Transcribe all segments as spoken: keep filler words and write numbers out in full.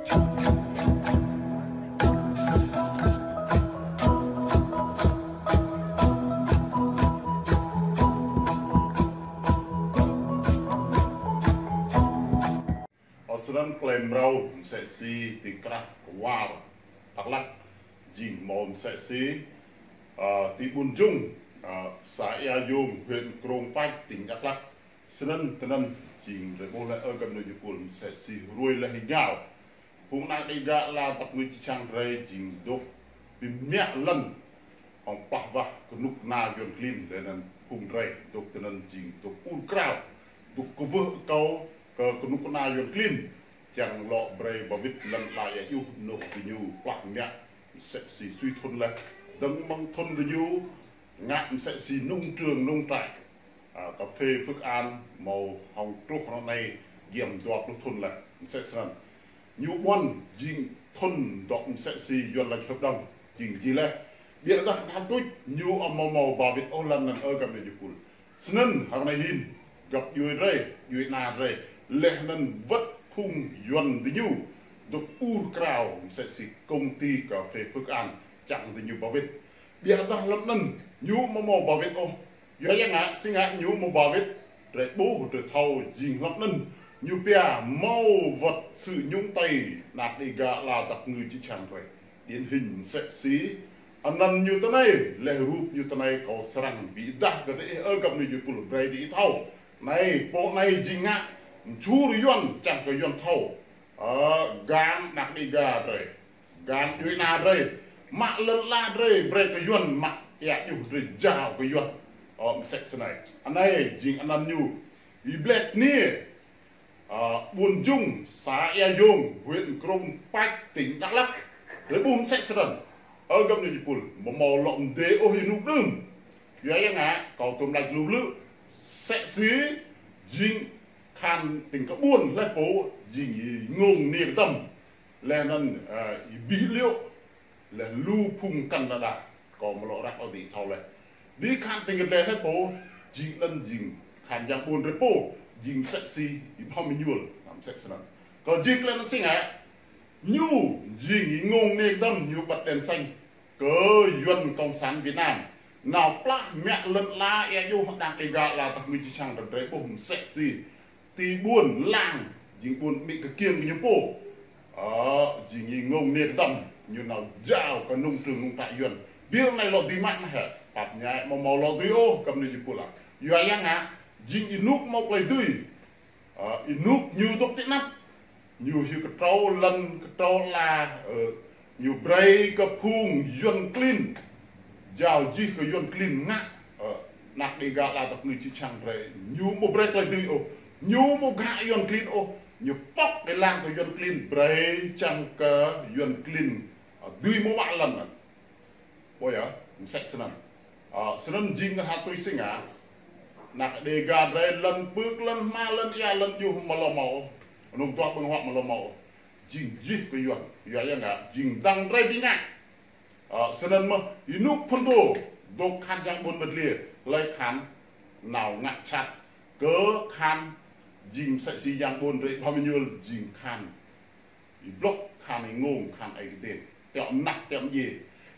Ơ, snăn klei mrâo msĕ si ti krah kwar Dak Lak jing hmâo msĕ si, ơ, ti ƀuôn Jung, ơ, să Ea Yông, huyện Krông Pach, tỉnh Đắk Lắk. Snăn tinăn jing drei ƀuh leh ơ găp ni jơpul msĕ si hruê leh êngao. Phung anak Đêga ala dăp ngui čư̆ čhiăng drei jing dôk bi mă lăn hŏng plah wah kơnuk kơna Yuăn klin leh anăn phung drei dôk tinăn jing dôk ur krao, dôk kwưh akâo kơ kơnuk kơna Yuăn klin, čiăng lŏ brei ba wĭt lăn ala êa juh anôk diñu plah mă msĕ si sui thŭn leh. Dơ̆ng mơ̆ng thŭn diñu ngă msĕ si nông trường nông trại, ơ, cà phê Phước An hmâo hŏng truh ră anei giăm dua pluh thŭn leh, msĕ snăn. Ñu ƀuăn jing thŭn dŏ msĕ si Yuăn lač hợp đồng, jing jih leh. Ƀiădah knhal tuč ñu amâo mâo ba wĭt ôh lăn anăn ơ găp ni jơpul. Snăn hăng anei hĭn, găp djuê drei, djuê ana drei, leh anăn wăt phung Yuăn diñu dôk ur krao msĕ si công ty cà phê Phước An, čiăng diñu ba wĭt. Ƀiădah hlăm anăn ñu amâo mâo ba wĭt ôh. Yua ya ngă, si ngă ñu amâo ba wĭt, drei ƀuh, drei thâo jing hlăm anăn ñu pia mâo wăt sự nhúng tay anak Đêga ala dăp ngui čư̆ čhiăng drei. Điển hình msĕ si anăn ñu tinei, leh rup ñu tinei kâo srăng bi êdah kơ diih ơ găp ni jơpul brei diih thâo. Anei, pô anei jing ngă mčhur Yuăn čiăng kơ Yuăn thâo, ơ, gang anak Đêga drei, gang djuê ana drei, mă lăn ala drei brei kơ Yuăn, mă êa juh drei jao kơ Yuăn. Ơ, msĕ snei. Anei jing anăn ñu. Iblek ni, ơ, ƀuôn Jung, să Ea Yông, huyện Krông Pach, tỉnh Đắk Lắk. Drei ƀuh msĕ snăn. Ơ găp ni jơpul, amâo mâo lŏ mdê ôh ênuk đưm. Yua ya ngă, kâo tuôm lač lu blư̆. Msĕ si jing khan tĭng kơ ƀuôn leh pô, jing êngông niê kơdăm. Leh anăn, ơ, êbih liŏ, leh lu phung Canada, kâo amâo lŏ răk ôh diih thâo leh. Bi khan tĭng kơ dleh leh pô, jing anăn jing khan yang ƀuôn drei pô, jing msĕ si Y Bham Êñuôl, msĕ snăn. Kâo jih klei anăn si ngă, ñu jing êngông niê kơdăm ñu bật đèn xanh kơ Yuăn Cộng sản Việt Nam. Nao plah mă lăn ala êa juh anak Đêga ala dăp ngui čư̆ čhiăng drei ƀuh msĕ si ti ƀuôn lăng, jing ƀuôn amĭ kơ kiêng ñu pô. Ơ, jing êngông niê kơdăm, ñu nao jao kơ nông trường nông trại Yuăn. Ƀiă anei lŏ dưi mă mơh hĕ, pap ñai amâo mâo lŏ dưi ôh, găp ni jơpul ah. Yua ya ngă, jing ênuk mâo klei dưi. Ơ, ênuk ñu dôk ti anăp. Ñu hyu ktrâo lăn, ktrâo ala, ơ, ñu brei kơ phung Yuăn klin. Jao jih kơ Yuăn klin ngă, ơ, anak Đêga ala dăp ngui čư̆ čhiăng drei. Ñu amâo brei klei dưi ôh. Ñu amâo gă Yuăn klin ôh. Ñu pŏk êlan kơ Yuăn klin brei čiăng kơ Yuăn klin, ơ, dưi mâo mă lăn. Ƀuh yơh, msĕ snăn. Ơ, snăn jing ngăn hă tui si ngă. Anak Đêga drei lăn pưk, lăn hma, lăn êa, lăn juh amâo lŏ mâo. Anôk dua ƀơ̆ng huă amâo lŏ mâo. Jing jih kơ Yuăn. Yua ya ngă, jing dăng drei bi ngă. Ơ, snăn mơh, ênuk phŭn dô, dôk khan yang ƀuôn mă dliê, hlei khan nao ngă čhat. Kơ khan jing msĕ si yang ƀuôn drei Y Bham Êñuôl jing khan Y Blŏk, khan Y Ngông, khan ai kơ dên. Tiŏ mnah, tiŏ mdjiê.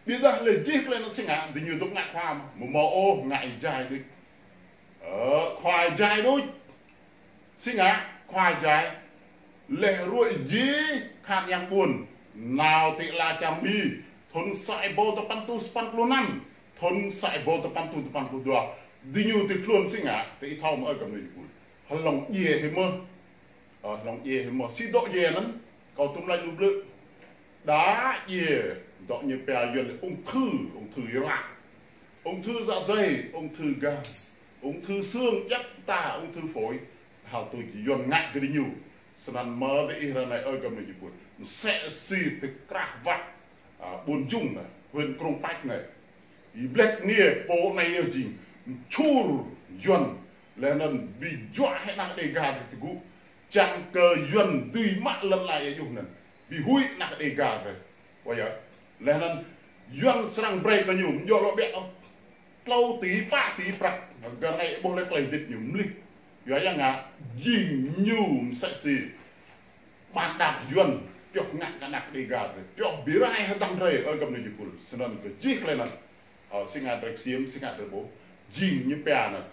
Ƀiădah leh jih klei anăn si ngă, diñu dôk ngă khua mơh. Amâo mâo ôh, ngă êjai đuč. Ơ, khua êjai đuč. Si ngă, khua êjai. Leh ruai jih khan yang ƀuôn. Nao ti ala čar Mi. Thŭn sa êbâo dua păn êtuh sapăn pluh năm. Thŭn sa êbâo dua păn êtuh dua păn pluh dua. Diñu ti tluôn si ngă, ti ih thâo mơh ơ găp ni jơpul. Hlŏng djiê hĕ mơh. Ơ, hlŏng djiê hĕ mơh. Si dŏ djiê anăn, kâo tuôm lač lu blư̆. Đa djiê dŏ ñu pia Yuăn lĕ ung thư, ung thư yơh lah. Ung thư dạ dày, ung thư gan, ung thư xương, djăp mta, ung thư phổi. Hal tuč Yuăn ngă kơ diñu. Snăn mơh diih ră anei ơ găp ni jơpul. Msĕ si ti krah wah, ơ, ƀuôn Jung anei, huyện Krông Pach anei. Iblek ni pô anei yơh jing mčhur Yuăn. Leh anăn bi juă hĕ anak Đêga drei ti gŭ. Čiăng kơ Yuăn dưi mă lăn ala êa juh anăn. Bi huĭ anak Đêga drei. Ƀuh yơh. Leh anăn Yuăn srăng brei kơ ñu, amâo djŏ lŏ ƀiă ôh. Tlâo tỉ, pă tỉ prăk. Gơ̆ anei ƀuh leh klei hdĭp ñu mlih. Yua ya ngă, jing ñu msĕ si bàn đạp Yuăn pioh ngă kơ ană Đêga drei, pioh bi rai hơdăm drei, ơ găp ni jơpul. Snăn kơ jih klei anăn. Ơ, si ngă drei ksiêm, si ngă drei ƀuh. Jing ñu pia anăn.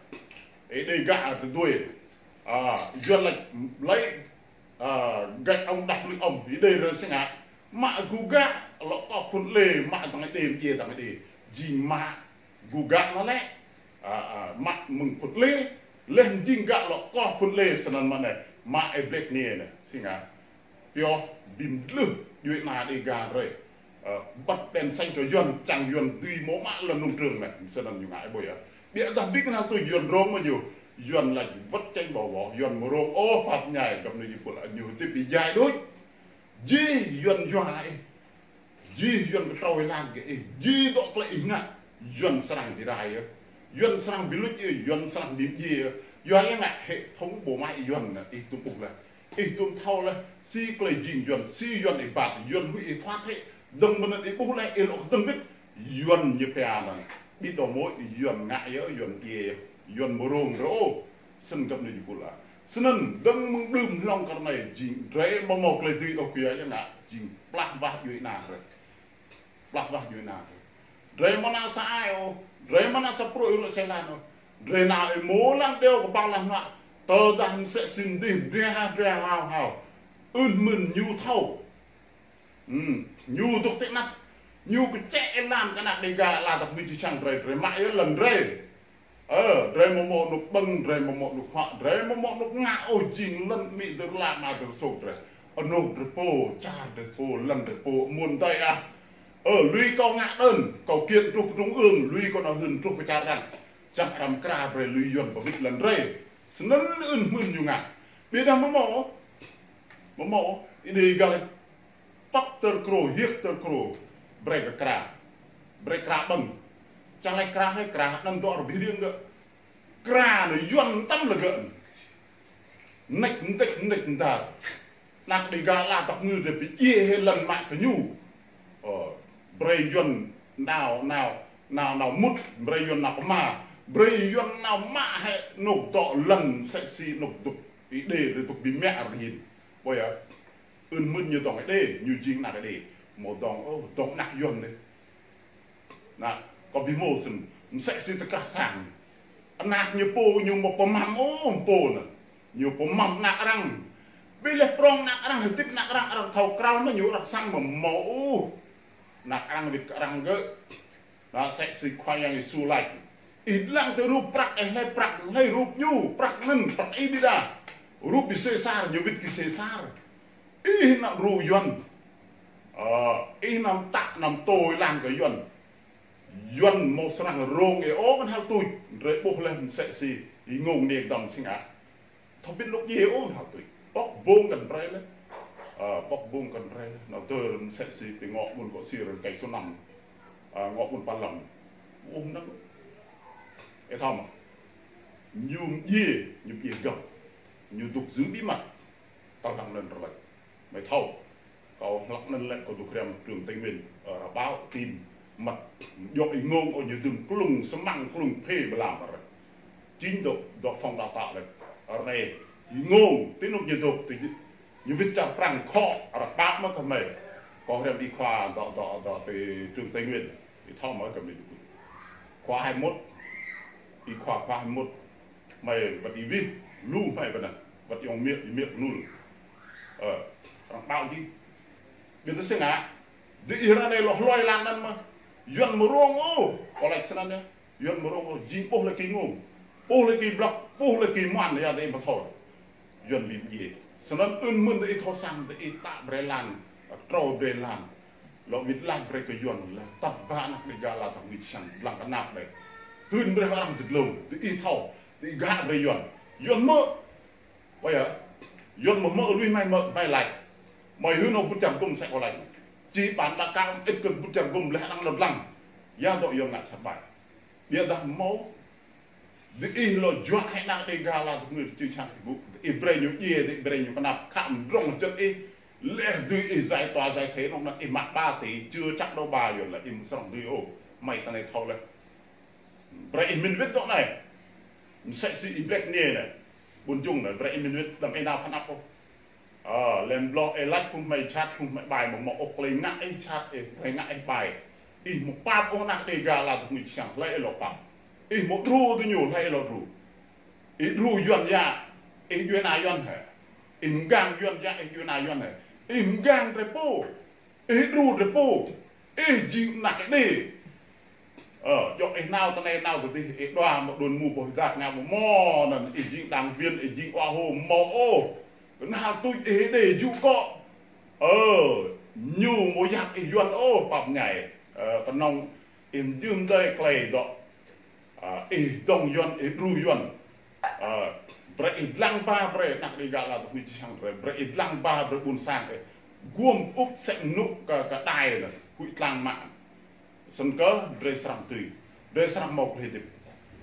Ê, Đêga drei dui. Ơ, Yuăn lač lei, ơ, gạch ông đập lưng ông, Êđê drei si ngă. Mă gŭ gă, lŏ kơ phŭn lê, mă dăng Êđê, mdjiê dăng Êđê. Jing mă gŭ gă anăn lĕ. Ơ, ơ, mă mơ̆ng phŭn lê, leh jing gă lŏ kơ phŭn lê snăn mă anei, mă ê blek ni anei, si ngă. Pioh bi mdlưh djuê ana Đêga drei. Ơ, bật đèn xanh kơ Yuăn, čang Yuăn dưi mâo mă lăn nông trường anei, snăn ñu ngă ƀuh yơh. Ƀiădah bi kơ anăn tui Yuăn rông mơ̆ ñu, Yuăn lač wăt čĕng ƀâo ƀâo, Yuăn mơ̆ rông ôh pap ñai, găp ni jơpul, ñu tĭp bi jai đôč. Jih Yuăn yua ih. Jih Yuăn kơtrâo êlan kơ ih. Jih dŏ klei ih ngă. Yuăn srăng bi rai yơh. Yuăn srăng bi luč yơh. Yuăn srăng bi mdjiê yơh. Yua ih ngă hệ thống bộ máy Yuăn anăn, ih tŭm ƀuh leh. Ih tŭm thâo leh. Si klei jing Yuăn. Si Yuăn ih ƀat. Yuăn huĭ ih thoát hĕ. Dơ̆ng mơ̆n anăn ih ƀuh leh. Ih lŏ dơ̆ng wĭt. Yuăn ñu pia anăn. Ƀiădah mơ̆ Yuăn ngă yơh. Yuăn mdjiê yơh. Yuăn mơ̆ rông rơ ôh. Snăn găp ni jơpul ah. Snăn dơ̆ng mơ̆ng đưm hlŏng kơ anei jing drei mâo mâo klei dưi ôh kơ yua ngă jing plah wah djuê ana drei. Plah wah djuê ana drei. Drei mơ̆ nao sa ai ôh, drei mơ̆ nao sa pruă rơ̆ sa lan ôh. Drei nao êmô lăng đeo kơ ƀăng lăng hnuă. Tơdah msĕ si mdih drei ha drei hao hao. Ưn mưn ñu thâo. Hm, ñu dôk ti anăp. Ñu kơčĕ êlan kơ ană Đêga ala dăp mĭt čih čang drei, drei mă yơh lăn drei. Ơ, drei mơ̆ mâo anôk ƀơ̆ng, drei mơ̆ mâo anôk huă, drei mơ̆ mâo anôk ngă ôh jing lăn amĭ dơr la ama dơr sôk drei. Anôk drei pô, čar drei pô, lăn drei pô, mơ̆n dai ah. Ơ, lui kâo ngă đơn, kâo kiện truh kơ trung ương, lui kâo nao hưn truh kơ čar arăng. Čang arăng kra drei lui Yuăn pơwĭt lăn drei. Snăn ưn mưn ñu ngă. Ƀiădah mơ̆ mâo, mơ̆ mâo, Êđê găl. Tŏk tơr krô, hiêk tơr krô. Brei kơ kra. Brei kra ƀơ̆ng. Čang lĕ kra hĕ kra, anăn dŏ rơbih riêng gơ̆. Kra anei Yuăn tăm lĕ gơ̆. Mnêč, mnêč, mnêč mdar. Ană Đêga ala dăp ngư drei bi djiê hĕ lăn mă kơ ñu. Ơ, brei Yuăn nao, nao, nao, nao mŭt, brei Yuăn nao pơma. Brei Yuăn nao mă hĕ anôk dŏ lăn msĕ si anôk dôk Êđê drei dôk bi mă rơhin. Ƀuh yơh. Ưn mưn ñu dŏng Êđê, ñu jing ană Êđê. Mâo dŏng, ôh, dŏng ană Yuăn dih. Anăn, kâo bi hmô snăn, msĕ si tơkrah sang. Ană ñu pô ñu mâo pơmăm ôh, pô anăn. Ñu pơmăm ană arăng. Bi leh prŏng ană arăng, hơdip ană arăng, arăng thâo krao mơ̆ ñu arăng sang mơ̆ mâo ôh. Ană arăng wĭt kơ arăng gơ̆. Anăn msĕ si Khua Yang Yêsu lač. Ih dlăng tơ rup prăk, ih hlei prăk, hlei rup ñu, prăk anăn, prăk ih ƀiădah. Rup bi Sêsar, ñu wĭt kơ Sêsar. Ih nao ru Yuăn. Ơ, ih nao mtă, nao mtô êlan kơ Yuăn. Yuăn mâo srăng rông ih ôh kăn hăl tuč, drei ƀuh leh msĕ si, ih ngông niêng dăm si ngă. Thâo ƀĭn anôk djiê ôh hăl tuč. Pŏk ƀông kăn brei leh. Ơ, pŏk ƀông kăn brei leh. Nao tơr msĕ si ti ngŏ ƀuôn Kŏ Sir rơkơi Sunăm. Ơ, ngŏ ƀuôn Palam. Ôh, năng. Ih thâo mơ̆. Ñu mdjiê, ñu mdjiê găp. Ñu dôk giữ bí mật. Tơl năng anăn rơlĕ. Mơi thâo. Kâo hlăk anăn lĕ kâo dôk hriăm trường Tây Nguyên, ơ, rơbao tin măt djŏ ih ngông ôh ñu dưm klŭng sơmăng klŭng phê blam ră. Chính dŏ, dŏ phòng đào tạo lĕ. Ră anei ih ngông, ti anôk ñu dôk, ti ñu wĭt čar Prăng khŏ, rơbao mă kơ mơi. Kâo hriăm ih khua dŏ, dŏ, dŏ ti trường Tây Nguyên. Ih thâo mơi kơ mơi dôk. Khua hai mốt. Ih khua, khua hai mốt. Mơi wăt ih wih, lu mơi ƀơi anăn. Wăt yŏng miêk, ih miêk nul. Ơ, arăng ƀao jih. Ƀiădah si ngă, dih ih ră anei lŏ hloi lăn anăn mơ̆. Yuăn mơ̆ rông ôh, kâo lač snăn yơh. Yuăn mơ̆ rông ôh, jing ƀuh lĕ kơ ngông. Ƀuh lĕ kơ blŏk, ƀuh lĕ kơ muăn, yua dih ih mơ̆ thâo. Yuăn bi mdjiê. Snăn ưn mưn dih ih thâo săng, dih ih tă brei lăn, trâo brei lăn. Lŏ wĭt lač brei kơ Yuăn leh. Tăp ba ană Đêga ala dăp ngui čih čang dlăng kơ anăp leh. Hưn brei arăng dih dlông, dih ih thâo, dih ih gă brei Yuăn. Yuăn mơ̆. Ƀuh yơh. Yuăn mơ̆ mơ̆ lui mơi mơ̆, mơi lač. Mơi hưn ôh ƀut čar gŭm msĕ kâo lač. Či ƀan đa kơ ih kơ ƀut čar gŭm leh arăng nao dlăng. Yua dŏ Yuăn ngă sat ƀai. Ƀiădah mâo. Dih ih lŏ juă hĕ ană Đêga ala dăp ngui čih čang ti gŭ. Dih ih brei ñu djiê, dih ih brei ñu kơnăp, khă mdrŏng čơt ih. Leh dưi ih giải tòa giải thể anôk anăn ih mă ba tỉ, chưa chắc đâu ba Yuăn lĕ ih mơ̆ srăng dưi ôh. Mơi ta anei thâo leh. Brei ih mĭn wĭt dŏ anei. Msĕ si ih blek anei anei. Ƀuôn jŭng anei, brei ih mĭn wĭt, đăm ih nao pơ anăp ôh. Ơ, lem blŏ ih laĭ phung hmei jhat, phung hmei ƀai, mơ̆ mơ̆ ôh klei ngă ih jhat, ih, klei ngă ih ƀai. Ih mơ̆ pap ôh anak Dega ala tơhmui čang, hlơi ih lŏ pap. Ih mơ̆ đru diñu, hlơi ih lŏ đru. Ih đru Yuan yă, ih djuai ania Yuan hă. Ih mgang Yuan yă, ih djuai ania Yuan hă. Ih mgang drei pô. Ih đru drei pô, ih jing anak Êđê. Ơ, djŏ ih nao tơ anai nao tơ adih, ih đua mơ̆ đuôn mu boh dak ngă mơ̆ mơ̆ anŭn, ih jing đảng viên, ih jing ua hô mơ̆ ôh. Kơnăl tuč ih Êđê jŭ akŏ. Ơ, ñu mơ̆ yap ih Yuan ôh, pap ñai. Ơ, kơnơ̆ng ih jưm dơi klei dŏ. Ơ, ih dŏng Yuan, ih đru Yuan. Ơ, brơi ih dlăng ba brơi anak Dega ala tơhmui čang drei, brơi ih dlăng ba brơi ƀuôn sang ih. Guôm ŭp sĕ mơnŭ kơ, kơ đai anŭn, huĭ tlang mă. Snăn kơ drei srăng tui, drei srăng mâo klei hơdip.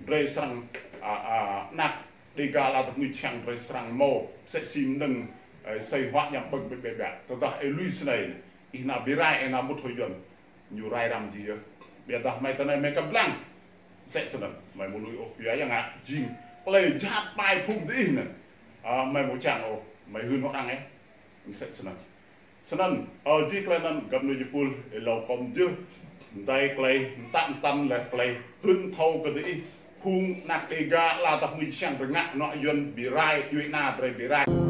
Drei srăng, a, a, anak Dega ala tơhmui čang drei srăng mâo sĕ si mơnơ̆ng, ơ, asơi huă ñăm ƀơ̆ng ƀĕ ƀĕ ƀĕ. Tơdah ih lui snei, ih nao bi rai, ih nao mŭt hŏ Yuan. Ñu rai răm jih yơh. Ƀiădah hmei tơ anai hmei kăp dlăng. Mơsĕ snăn, hmei mơ̆ lui ôh, yua yang ngă jing klei jhat ƀai phung diih anŭn. Ơ, hmei mơ̆ čang ôh, hmei hưn hŏ arăng ĕ. Mơsĕ snăn. Snăn, ơ, jih klei anŭn, găp nui jơpul, ih lŏ kơm jơh. Mơtai klei, mơtă mơtăn lĕ klei, hưn thâo kơ diih. Phung anak Dega ala tơhmui čang drei ngă, anŏ Yuan bi rai, djuai ania drei bi rai.